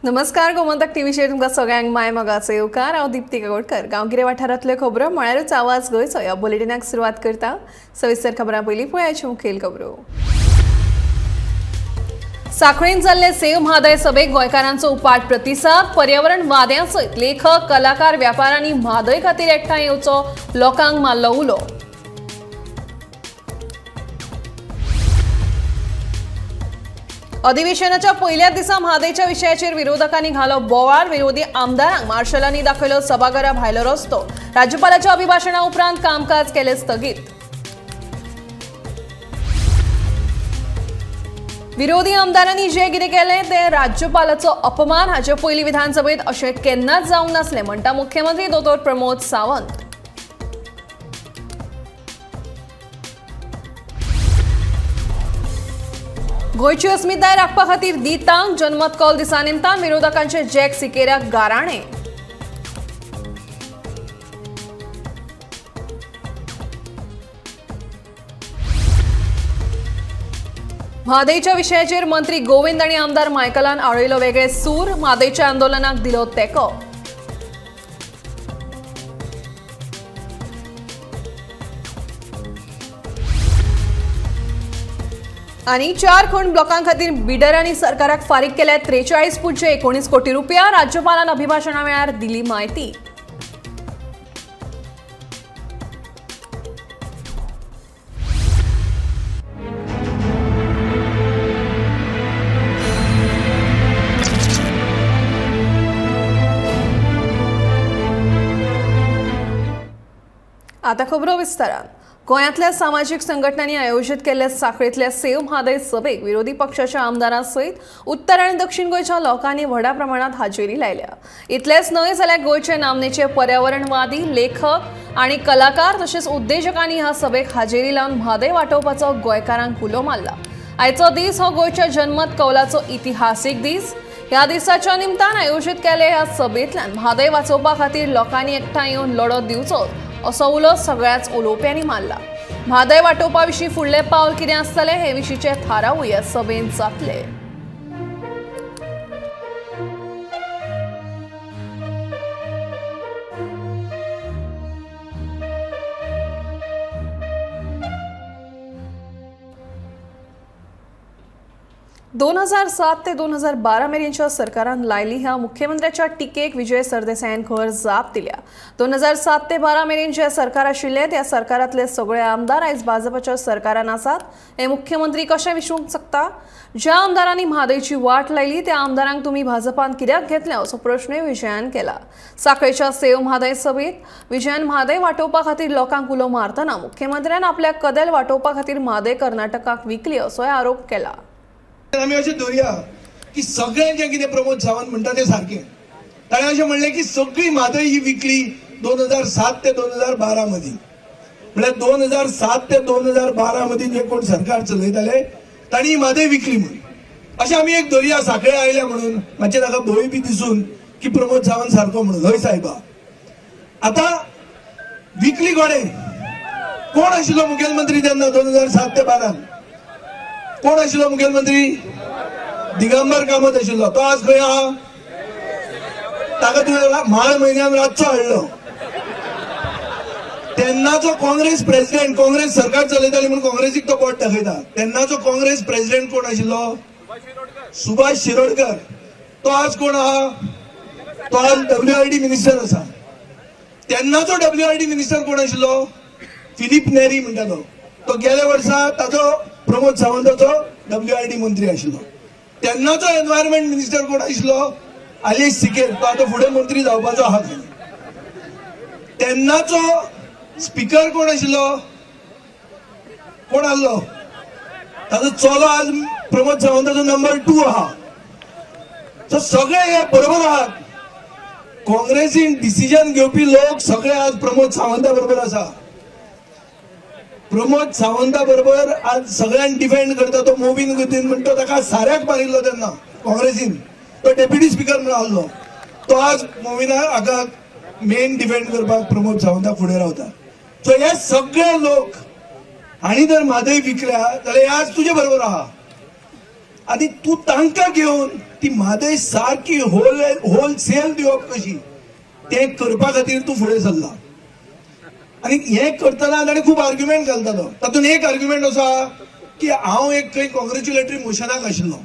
नमस्कार, गोमंतक टीव्हीचेर तुमकां सगळ्यांक माय मोगाचो येवकार. हांव दीप्ती काकोडकर. गांवगिरे वाठारांतल्यो खबरो म्हळ्यारूच आवाज गोंयचो ह्या बुलेटिनाक सुरवात करता. सविस्तर खबरां पयलीं पळयाच्यो मुखेल खबरो. साखळीन जाल्ले सेव म्हादय सभेक गोंयकारांचो उपाट प्रतिसाद. पर्यावरणवाद्यां सयत लेखक, कलाकार, व्यापाऱ्यांनी म्हादय खातीर एकठांय येवचो लोकांक मारलो उलो. अधिवेशनाच्या पयल्या दिसा म्हादयच्या विशयाचेर विरोधकांनी घालो बोवाळ. विरोधी आमदारांक मार्शलांनी दाखयलो सभाघरा भायलो रस्तो. राज्यपालाच्या अभिभाषणा उपरांत कामकाज केलें स्थगीत. विरोधी आमदारांनी जे कितें केलें तें राज्यपालाचो अपमान. हाचे पयलीं विधानसभेत अशें केन्नाच जावंक नासलें म्हणटा मुख्यमंत्री दोतोर प्रमोद सावंत. गोंयची अस्मिताय राखपा खातीर दितांक जनमत कौल दिसा निमतान विरोधकांचे जॅक सिकेराक गाराणे. म्हादयच्या विशयाचेर मंत्री गोविंद आनी आमदार मायकलान आळयलो वेगळे सूर. म्हादयच्या आंदोलनाक दिलो तेंको. आनी 4 खण ब्लॉकां खातीर बिडरांनी सरकाराक फारीक केल्या 43.19 कोटी रुपया. राज्यपालान अभिभाषणा वेळार दिली म्हायती. आता खबरो विस्तारान. गोंयांतल्या सामाजीक संघटनांनी आयोजीत केल्ल्या साखळेंतल्या सेव म्हादय सभेक विरोधी पक्षाच्या आमदारां सयत उत्तर आनी दक्षिण गोंयच्या लोकांनी व्हडा प्रमाणात हाजेरी लायल्या. इतलेंच न्हय जाल्यार गोंयचे नामनेचे पर्यावरणवादी, लेखक आनी कलाकार तशेंच उद्देजकांनी ह्या सभेक हाजेरी लावन म्हादय वाटोवपाचो गोंयकारांक उलो मारला. आयचो दीस हो गोंयच्या जनमत कौलाचो इतिहासीक दीस. ह्या दिसाच्या निमतान आयोजीत केल्ल्या ह्या सभेंतल्यान म्हादय वाचोवपा खातीर लोकांनी एकठांय येवन लढो दिवचो असो उलो सगळ्याच उलोवप्यांनी मारला. म्हादय वाटोवपा विशीं फुडलें पावल कितें आसतलें हे विशींचे थारावूय ह्या सभेंत जातले. दोन 2007 ते 2012 मेरेनच्या सरकारान लायली ह्या मुख्यमंत्र्याच्या टिकेक विजय सरदेसायान खर जाप दिल्या. 2007 ते 12 मेरेन जे सरकार आशिल्लें त्या सरकारांतले सगळे आमदार आयज भाजपाच्या सरकारान आसात हे मुख्यमंत्री कशें विसरूंक शकता? ज्या आमदारांनी म्हादयची वाट लायली त्या आमदारांक तुमी भाजपान कित्याक घेतले असो प्रश्नूय विजयान केला. साखळेच्या सेव म्हादय सभेत विजयान म्हादय वाटोवपा खातीर लोकांक उलो मारतना मुख्यमंत्र्यान आपल्या कदेल वाटोवपा खातीर म्हादय कर्नाटकाक विकली असोय आरोप केला. आमी अशें धरया की सगळें जें कितें प्रमोद सावंत म्हणटा तें सारकें. ताणें अशें म्हणलें की सगळी म्हादय ही विकली 2007 ते 2012 मदीं. म्हळ्यार 2007 ते 2012 मदीं जे कोण सरकार चलयताले तांणी ही म्हादय विकली म्हणून अशें आमी एक धरया. साखळे आयल्या म्हणून मातशें ताका भंय बी दिसून की प्रमोद सावंत सारको म्हणून. हय सायबा, आतां विकली कोणें? कोण आशिल्लो मुखेलमंत्री तेन्ना 2007 ते 12? कोण आशिल्लो मुखेलमंत्री? दिगंबर कामत आशिल्लो. तो आज खंय आहा? ताका तुवें माळ म्हयन्यान रातचो हाडलो. तेन्नाचो काँग्रेस प्रेसिडेंट, काँग्रेस सरकार चलयताली म्हणून काँग्रेसीक तो बोट दाखयता. तेन्नाचो काँग्रेस प्रेसिडेंट कोण आशिल्लो? सुभाष शिरोडकर. तो आज कोण आहा? तो आज WID minister आसा. तेन्नाचो WID minister कोण आशिल्लो? फिलीप नेरी म्हणटा तो. तो गेल्या वर्सा ताचो प्रमोद सावंताचो WID मंत्री आशिल्लो. तेन्नाचो एनवायरमेंट मिनिस्टर कोण आशिल्लो? आलेश सिकेर. तो आतां फुडें मंत्री जावपाचो आहा. तेन्नाचो स्पिकर कोण आशिल्लो? कोण आसलो? ताचो चलो आज प्रमोद सावंताचो नंबर 2 आहा. सो सगळे हे बरोबर आहात. काँग्रेसीन डिसिजन घेवपी लोक सगळे आज प्रमोद सावंता बरोबर आसा. प्रमोद सावंता बरोबर आज सगळ्यांक डिफेंड करता तो मोबीन गुदीन म्हणटा तो ताका साऱ्याक मारिल्लो तेन्ना काँग्रेसीन. तो डेप्युटी स्पिकर म्हणून आसलो. तो आज मोविना हाका मेन डिफेंड करपाक प्रमोद सावंता फुडें रावता. सो हे सगळे लोक हांणी जर म्हादय विकल्या जाल्यार हे आज तुजे बरोबर आहा. आनी तूं तांकां घेवन ती म्हादय सारकी होलसेल दिवप कशी तें करपा खातीर तूं फुडें सरला. आनी हें करतना ताणें खूब आर्ग्युमेंट घालता तो. तातूंत एक आर्ग्युमेंट असो आहा की हांव एक खंय कॉंग्रेच्युलेटरी मोशनाक आशिल्लो.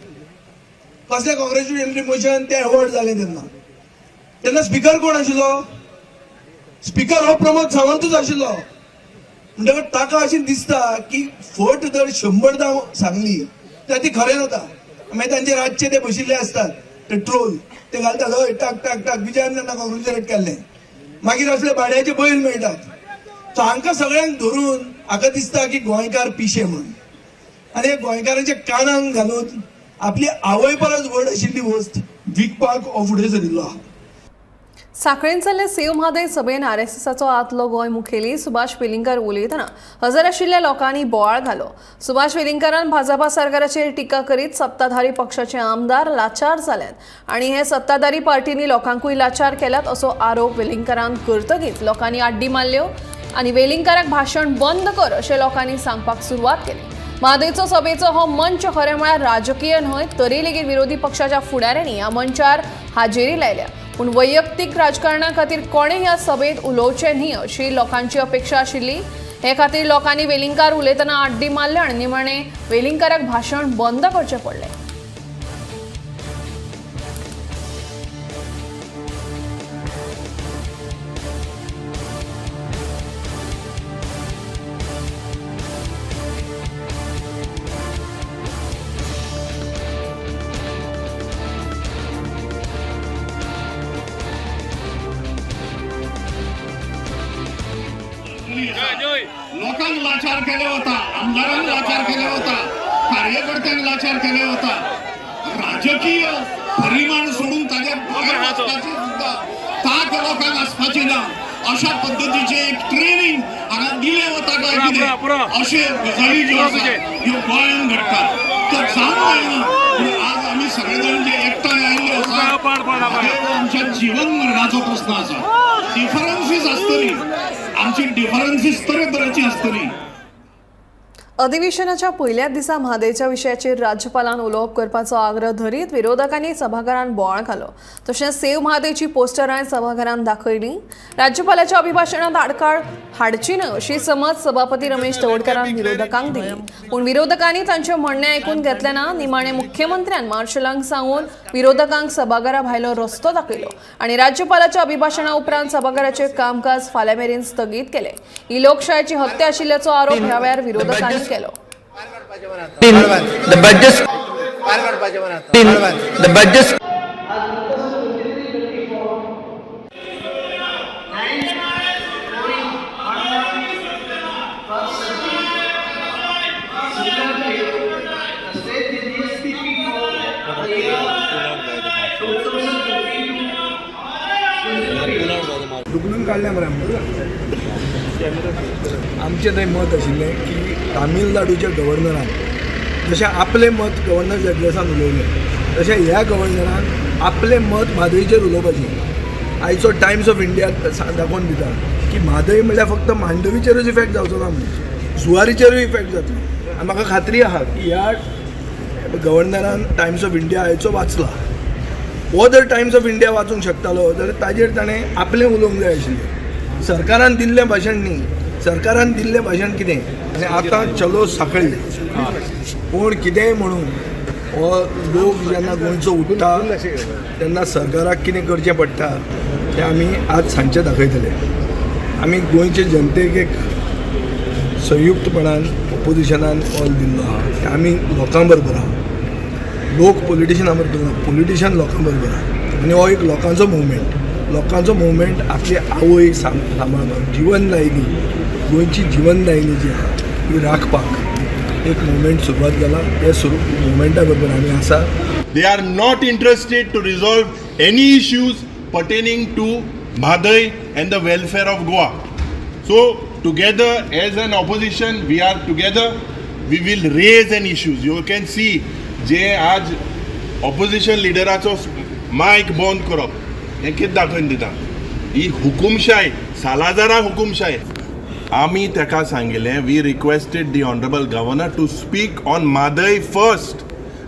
कसलें कॉंग्रेच्युलेटरी मोशन? तें अवॉर्ड जालें तेन्ना तेन्ना स्पिकर कोण आशिल्लो? स्पिकर हो प्रमोद सावंतूच आशिल्लो. म्हणटकच ताका अशें दिसता की फट जर 100दा सांगली तर ती खरें जाता. मागीर तांचे रातचे ते बशिल्ले आसतात ते ट्रोल ते घालतात, हय टाक टाक टाक विजयान तांकां कॉंग्रेच्युलेट केल्लें. मागीर असले भाड्याचे बैल मेळटात. सो हांकां सगळ्यांक धरून हाका दिसता की गोंयकार पिशे म्हणून, आनी गोंयकारांच्या कानाक घालून आपली आवय परस व्हड आशिल्ली वस्त विकपाक हो फुडें सरिल्लो आहा. साखळेन जाल्ले सेव म्हादय सभेन आरएसएसाचो आदलो गोंय मुखेली सुभाष वेलिंगकर उलयतना हजर आशिल्ल्या लोकांनी बोवाळ घालो. सुभाष वेलिंगकरान भाजपा सरकाराचेर टिका करीत सत्ताधारी पक्षाचे आमदार लाचार जाल्यात आनी हे सत्ताधारी पार्टींनी लोकांकूय लाचार केल्यात असो आरोप वेलिंगकरान करतकीच लोकांनी आड्डी मारल्यो आनी वेलिंगकराक भाशण बंद कर अशें लोकांनी सांगपाक सुरवात केली. म्हादयचो सभेचो हो मंच खरें म्हळ्यार राजकीय न्हय तरी लेगीत विरोधी पक्षाच्या फुडाऱ्यांनी ह्या मंचार हाजेरी लायल्या, पूण वैयक्तीक राजकारणा खातीर कोणें ह्या सभेंत उलोवचें न्ही अशी लोकांची अपेक्षा आशिल्ली. हे खातीर लोकांनी वेलिंगकार उलयतना आड्डी मारली आनी निमाणें वेलिंगकाराक भाशण बंद करचें पडलें. लोकांक लाचार केले होता, आमदारांक लाचार केले होता, कार्यकर्त्यांक लाचार केले होता. राजकीय परिमाण सोडून ताजे भायर वचपाची सुद्धा ताक लोकांक आसपाची ना अशा पद्दतीचे एक ट्रेनिंग हांगा दिलें वता काय कितें अशे गजाली ज्यो आसा ह्यो गोंयांत घडटात. तर जावंक जायना. आज आमी सगळे जाण जे एकठांय आयिल्ले आसा आमच्या जीवन मरणाचो प्रस्न आसा. डिफरन्सीस आसतली, आमची डिफरन्सीस तरेतरेची आसतली. अधिवेशनाच्या पयल्याच दिसा म्हादयच्या विशयाचेर राज्यपालान उलोवप करपाचो आग्रह धरीत विरोधकांनी सभाघरान बोवाळ घालो. तशेंच सेव म्हादयची पोस्टरांय सभाघरान दाखयली. राज्यपालाच्या अभिभाशणांत आडकाळ हाडची न्हय अशी समज सभापती रमेश तवडकरान विरोधकांक दिली, पूण विरोधकांनी तांचें म्हणणें आयकून घेतलें ना. निमाणें मुख्यमंत्र्यान मार्शलांक सांगून विरोधकांक सभाघरा भायलो रस्तो दाखयलो आनी राज्यपालाच्या अभिभाशणा उपरांत सभाघराचें कामकाज फाल्यां मेरेन स्थगीत केलें. ही लोकशायेची हत्या आशिल्ल्याचो आरोप ह्या वेळार विरोधकांनी केलो. The budget दुखणून काडल्या मरे. आमचें थंय मत आशिल्लें की तामिळनाडूच्या गव्हर्नरान जशें आपलें मत गव्हर्नर एड्रेसान उलयलें तशें ह्या गव्हर्नरान आपलें मत म्हादयचेर उलोवपाचें. आयचो टायम्स ऑफ इंडिया दाखोवन दिता की म्हादय म्हणल्यार फक्त मांडवीचेरूच इफेक्ट जावचो ना म्हणून जुवारीचेरूय इफेक्ट जातलो. आनी म्हाका खात्री आहा की ह्या गव्हर्नरान टायम्स ऑफ इंडिया आयचो वाचला. हो जर टायम्स ऑफ इंडिया वाचूंक शकतालो जाल्यार ताजेर ताणें आपलें उलोवंक जाय आशिल्लें. सरकारान दिल्लें भाशण न्ही, सरकारान दिल्लें भाशण कितें आनी आतां चलो साखळी कोण कितेंय म्हणून हो लोक जेन्ना गोंयचो उठ्ठा तेन्ना सरकाराक कितें करचें पडटा तें आमी आज सांजचें दाखयतले. आमी गोंयचे जनतेक एक संयुक्तपणान ऑपोजिशनान कॉल दिल्लो आहा की आमी लोकां बरोबर आहा, लोक पॉलिटिशना बरोबर ना, पॉलिटिशन लोकां बरोबर आहा. आनी हो एक लोकांचो मुवमेंट, लोकांचो मुवमेंट आपली आवय सांबाळपाक, जिवनदायिनी गोंयची जिवनदायिनी जी आहा ती राखपाक एक मुवमेंट सुरवात जाला. ते मुवमेंटा बरोबर आमी आसा. They are not interested to resolve any issues pertaining to Mhadei and the welfare of Goa. So together as an opposition we are together, we will raise an issues. You can see जे आज opposition लिडराचो मायक बंद करप हें कितें दाखोवन दिता, ही हुकुमशाय, सालाजारा हुकुमशाय. आमी ताका सांगिल्लें, we requested the honourable governor to speak on Mhadei first.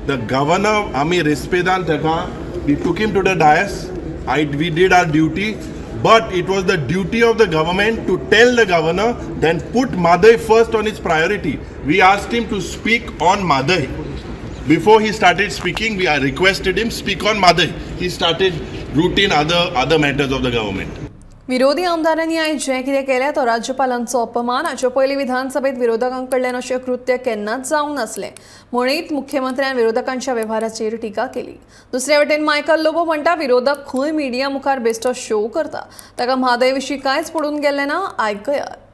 The governor आमी रेस्पेदान ताका we took him to the dais. We did our duty, but it was the duty of the government to tell the governor then put Mhadei first on its priority. We asked him to speak on Mhadei. Before he started speaking, we requested him speak on Mhadei. He started routine other matters of the government. विरोधी आमदारांनी आयज जें कितें केलें तो राज्यपालांचो अपमान. हाचे पयलीं विधानसभेत विरोधकांकडल्यान अशें कृत्य केन्नाच जावंक नासलें म्हणीत मुख्यमंत्र्यान विरोधकांच्या वेव्हाराचेर टिका केली. दुसरे वटेन मायकल लोबो म्हणटा विरोधक खंय मिडिया मुखार बेस्टो शो करता, ताका म्हादय विशीं कांयच पडून गेल्लें ना. आयकयात.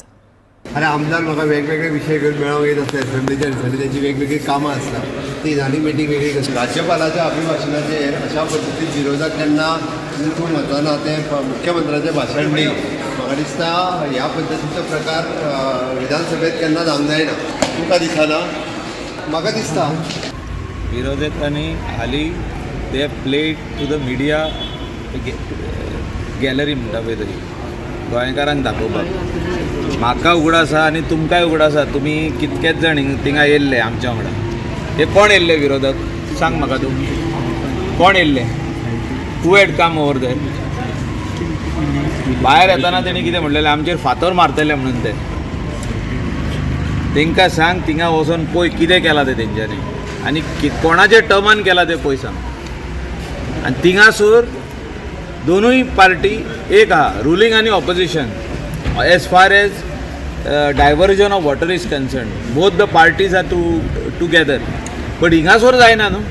आनी आमदार म्हाका वेगवेगळे विशय घेवन मेळोंक येत आसता एसेंब्लीच्या दिसांनी, तेंची वेगवेगळी कामां आसता, ती झाली मिटींग वेगळी कशी. राज्यपालाच्या अभिभाशणाचेर अशा पद्दतीन विरोधक केन्ना उठून वचना तें मुख्यमंत्र्याचें भाशण न्ही. म्हाका दिसता ह्या पद्दतीचो प्रकार विधानसभेत केन्ना जावंक जायना. तुमकां दिसना? म्हाका दिसता विरोधकांनी हालीं they played to the media gallery म्हणटा पळय तरी गोंयकारांक दाखोवपाक. म्हाका उगडास आसा आनी तुमकांय उगडास आसा, तुमी कितकेच जाण थिंगा येयल्ले आमच्या वांगडा. हे कोण येयल्ले विरोधक सांग म्हाका तूं, कोण येयल्ले? Who had come over there? भायर येताना तेणी कितें म्हणलेलें, आमचेर फातर मारतले म्हणून. ते तेंकां सांग थिंगा वचोन पळय कितें केलां तें तेंच्यांनी आनी कोणाच्या टर्मान केलां तें पळय सांग. आनी थिंगासर दोनूय पार्टी एक आहा, रुलींग आनी opposition. As far as diversion of water is concerned, both the parties are together. But हिंगासर जायना न्हू,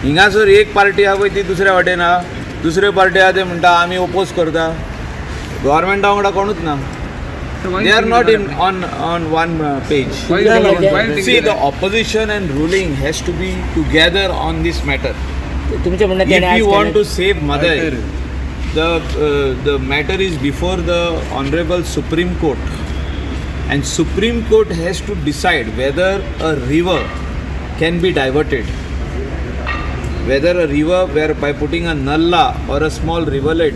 हिंगासर एक पार्टी आहा पळय ती दुसऱ्या वाटेन आहा, दुसरे पार्टी आहा ते म्हणटा आमी ओपोज करता. गव्हर्मेंटा वांगडा कोणूच ना. They are not in on one page. See, the opposition and ruling has to be together on this matter. If you want to save Mhadei, the matter is before the Honorable Supreme Court, and Supreme Court has to decide whether a river can be diverted, whether a river where by putting a nalla or a small rivulet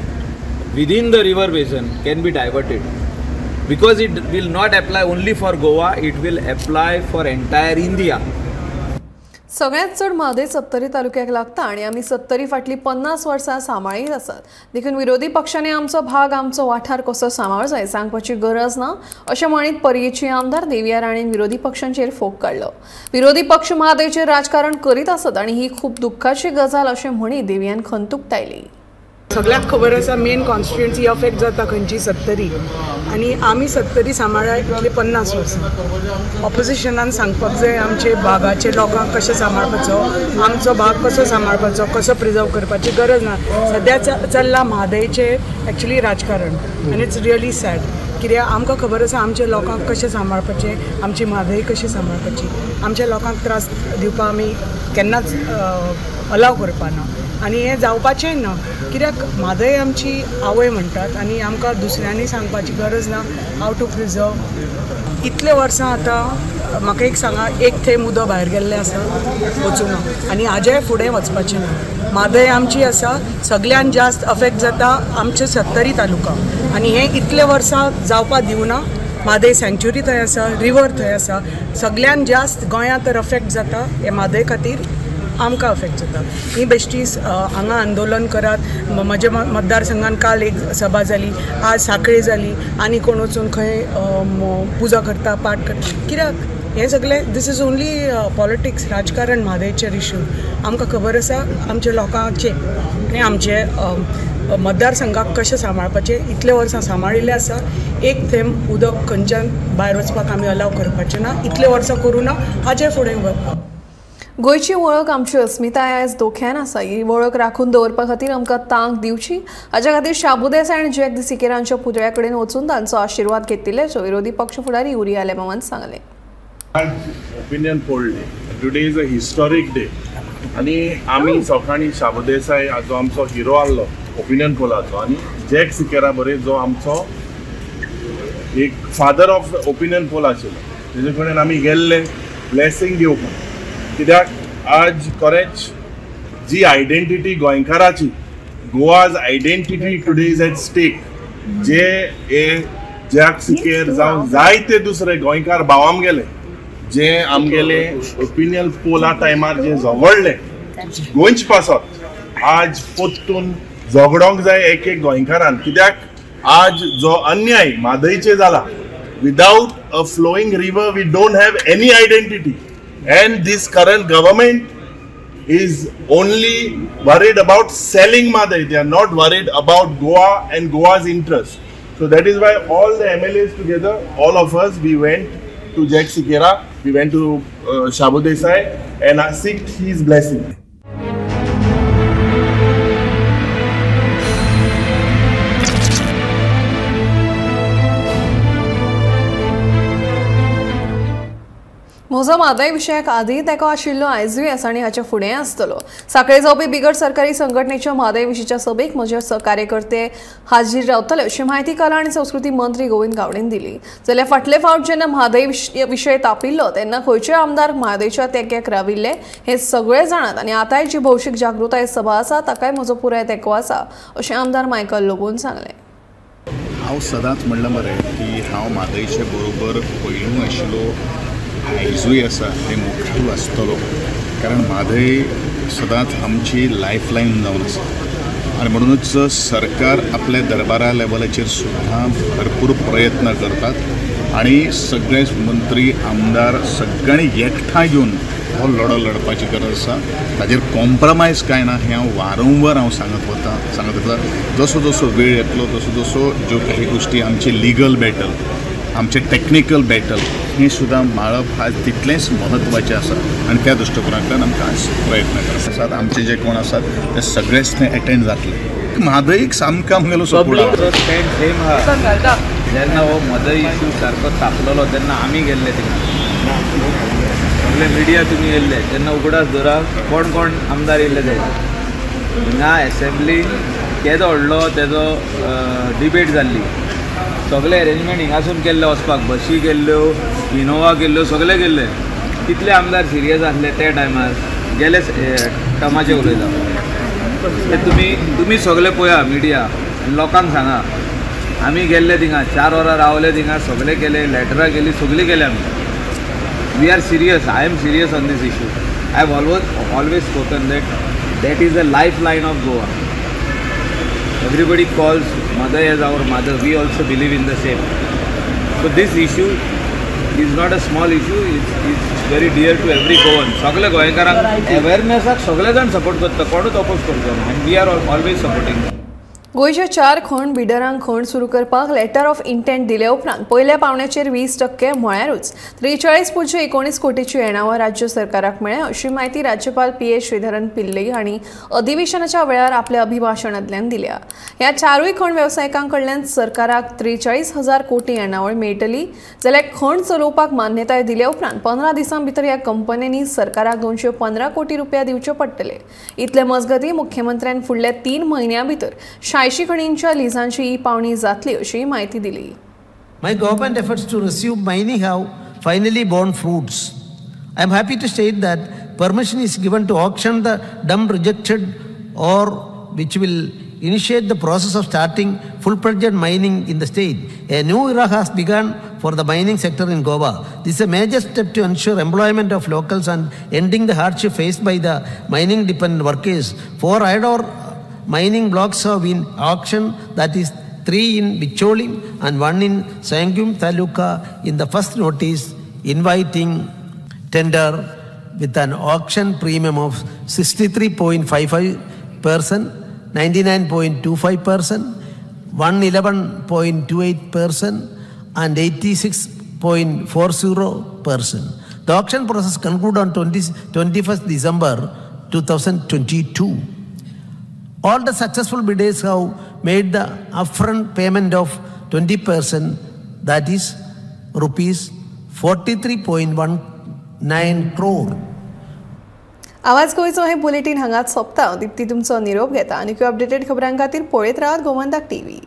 within the river basin can be diverted, because it will not apply only for Goa, it will apply for entire India. सगळ्यात चड म्हादय सत्तरी तालुक्याक लागता आनी आमी सत्तरी फाटली 50 वर्सां सांबाळीत आसात, देखून विरोधी पक्षांनी आमचो भाग आमचो वाठार कसो सांबाळ जाय सांगपाची गरज ना अशें म्हणीत पर्येची आमदार देविया राणेन विरोधी पक्षांचेर फोग काडलो. विरोधी पक्ष म्हादयचेर राजकारण करीत आसत आनी ही खूब दुख्खाची गजाल अशें म्हणीत देवियान खंत उक्तायली. सगळ्याक खबर आसा मेन कॉन्स्टिट्युएन्सी अफेक्ट जाता खंयची, सत्तरी. आनी आमी सत्तरी सांबाळ्या इतले 50 वर्सां. ऑपोजिशनान सांगपाक जाय आमचे भागाचे लोकांक कशें सांबाळपाचो, आमचो भाग कसो सांबाळपाचो, कसो प्रिजर्व करपाची गरज ना. सद्या चल्लां म्हादयचें एक्चुली राजकारण आनी it's really sad. कित्याक आमकां खबर आसा आमच्या लोकांक कशें सांबाळपाचें, आमची म्हादय कशी सांबाळपाची. आमच्या लोकांक त्रास दिवपाक आमी केन्नाच अलाव करपाना आनी हें जावपाचेंय ना. कित्याक म्हादय आमची आवय म्हणटात आनी आमकां दुसऱ्यांनी सांगपाची गरज ना how to preserve. इतले वर्सां आतां म्हाका एक सांगा, एक थेंब उदक भायर गेल्लें आसा, वचूं ना आनी हाजेय फुडें वचपाचें ना. म्हादय आमची आसा, सगळ्यान जास्त अफेक्ट जाता आमचे सत्तरी तालुका आनी हें इतले वर्सां जावपाक दिवना. म्हादय सँच्युरी थंय आसा, रिवर थंय आसा, सगळ्यान जास्त गोंयांत तर अफेक्ट जाता हे म्हादय खातीर आमकां अफेक्ट जाता. ही बेश्टी हांगा आंदोलन करात. म्हज्या मतदारसंघान काल एक सभा जाली, आज साखळे जाली, आनी कोण वचून खंय पुजा करता, पाठ करता. कित्याक हें सगळें this is only politics, राजकारण म्हादयचेर इशू. आमकां खबर आसा आमच्या लोकांचे आनी आमचे मतदारसंघाक कशें सांबाळपाचें. इतले वर्सां सांबाळिल्लें आसा, एक थेंब उदक खंयच्यान भायर वचपाक आमी अलाव करपाचें ना. इतले वर्सां करूं ना, हाजे फुडें वचपाक. गोंयची वळख आमची अस्मिताय आयज धोक्यान आसा. ही वळख राखून दवरपा खातीर आमकां तांक दिवची. हाच्या खातीर शाबू देसाय आनी जॅक सिकेरा हांच्या पुतळ्या कडेन वचून तांचो आशिर्वाद घेतिल्ल्याचो विरोधी पक्ष फुडारी युरी आलेमावान सांगलें. Opinion poll day, today is a historic day आनी आमी सकाळीं शाबू देसाय जो आमचो हिरो आहलो ओपिनियन पोलाचो आनी जॅक सिकेरा बरे जो आमचो एक फादर ऑफ ओपिनियन पोल आशिल्लो तेजे कडेन आमी गेल्ले ब्लेसिंग घेवपाक. कित्याक आज खरेंच जी आयडेंटिटी गोंयकाराची, Goa's identity today is at stake. जे हे जॅक सिकेर जावं जायते दुसरे गोंयकार भावाम गेले जे आमगेले ओपिनियन पोला टायमार जे झगडले गोंयचे पासत आज परतून झगडोंक जाय एक एक गोंयकारान, कित्याक आज जो अन्याय म्हादयचेर जाला, without a flowing river we don't have any identity, and this current government is only worried about selling Mhadei. They are not worried about Goa and Goa's interest. So that is why all the MLAs together, all of us, we went to Jack Sequeira, we went to Shabu Desai and I seeked his blessing. म्हजो म्हादय विशयाक आदीं तेंको आशिल्लो आयजूय आसा आनी हाचे फुडें आसतलो. साखळे जावपी बिगर सरकारी संघटनेच्या म्हादय विशींच्या सभेक म्हजे कार्यकर्ते हाजीर रावतले अशी म्हायती कला आनी संस्कृती मंत्री गोविंद गावडेन दिली. जाल्यार फाटले फावट जेन्ना म्हादय विशय तापिल्लो तेन्ना खंयचे आमदार म्हादयच्या तेंक्याक राविल्ले हे सगळे जाणात आनी आतांय जी भौशीक जागृताय सभा आसा ताकाय म्हजो पुराय तेंको आसा अशें आमदार मायकल लोबोन सांगलें. हांव सदांच म्हणलां मरे की हांव म्हादयचे बरोबर पयलू आशिल्लो, आयजूय आसा आनी मुखारूय आसतलो, कारण म्हादय सदांच आमची लायफ लायन जावन आसा आनी म्हणूनच सरकार आपल्या दरबारा लेवलाचेर सुद्दां भरपूर प्रयत्न करतात आनी सगळे मंत्री आमदार सगळ्यांनी एकठांय येवन हो लढो लढपाची गरज आसा. ताजेर कॉम्प्रमायज कांय ना हें हांव वारंवार हांव सांगत वता सांगत वता. जसो जसो वेळ येतलो तसो जसो ज्यो काही गोश्टी आमची लिगल बॅटल, आमचे टॅक्निकल बॅटल हें सुद्दां माळप आज तितलेंच म्हत्वाचें आसा आनी त्या दृश्टिकोनांतल्यान आमकां आज प्रयत्न करप आसात. आमचे जे कोण आसात ते सगळेच थंय एटेंड जातले. म्हादयक सामको आमगेलो सपोर्ट सेम आहा. जेन्ना हो म्हादय इशू सारको तापलेलो तेन्ना आमी गेल्ले थिंगा, सगळे मिडिया तुमी येयल्ले तेन्ना उगडास दवरा कोण कोण आमदार येयल्ले ते हिंगा एसेंब्ली केदो व्हडलो तेजो डिबेट जाल्ली. सगळे अरेंजमेंट हिंगासून केल्ले, वचपाक बशी केल्ल्यो, इनोवा केल्ल्यो, सगळे केल्ले. कितले आमदार सिरियस आसले त्या टायमार गेले टर्माचे उलयता ते तुमी सगळे पळया मिडिया आनी लोकांक सांगा. आमी गेल्ले थिंगा 4 वरां रावले थिंगा, सगळे केले, लॅटरां केली, सगळीं केले आमी. We are serious. I am serious on this issue. I have always spoken that that is the life line of Goa. Everybody calls mother as our mother. We also believe in the same. So this issue is not a small issue. It's very dear to every Goan. सगळे गोंयकारांक अवेअरनेसाक सगळे जाण support करता, कोणूच oppose करचो ना, and we are always supporting. गोंयच्या 4 खण बिडरांक खण सुरू करपाक लेटर ऑफ इंटेंट दिले उपरांत पयल्या पावण्याचेर 20% म्हळ्यारूच 43.19 कोटीची येणावळ राज्य सरकाराक मेळ्ळ्या अशी म्हायती राज्यपाल पी एस श्रीधरन पिल्लई हांणी अधिवेशनाच्या वेळार आपल्या अभिभाशणांतल्यान दिल्या. ह्या 4 खण वेवसायिकां कडल्यान सरकाराक 43,000 कोटी येणावळ मेळटली. जाल्यार खण चलोवपाक मान्यताय दिल्या उपरांत 15 दिसां भितर ह्या कंपन्यांनी सरकाराक 215 कोटी रुपया दिवचे पडटले. इतले मजगतीं मुख्यमंत्र्यान फुडल्या 3 म्हयन्यां भितर 86 खणींच्या लिजांची ही पावणी जातली अशी माहिती दिली. My government efforts to resume mining have finally borne fruits. I am happy to state that permission is given to auction the dump rejected ore, which will initiate the process of starting full-fledged mining in the state. A new era has begun for the mining sector in Goa. This is a major step to ensure employment of locals and ending the hardship faced by the mining-dependent workers. 4 iron ore mining blocks have been auctioned, that is 3 in Bicholim and 1 in Sanguem Taluka in the first notice inviting tender with an auction premium of 63.55%, 99.25%, 111.28% and 86.40%. The auction process concluded on 21st December 2022. All the successful bidders have made the upfront payment of 20%, that is rupees 43.19 crore. आवाज गोंयचो हे bulletin हांगाच सोंपता. दीप्ती तुमचो निरोप घेता आनी updated खबरां खातीर पळयत रावात गोमंतक टीव्ही.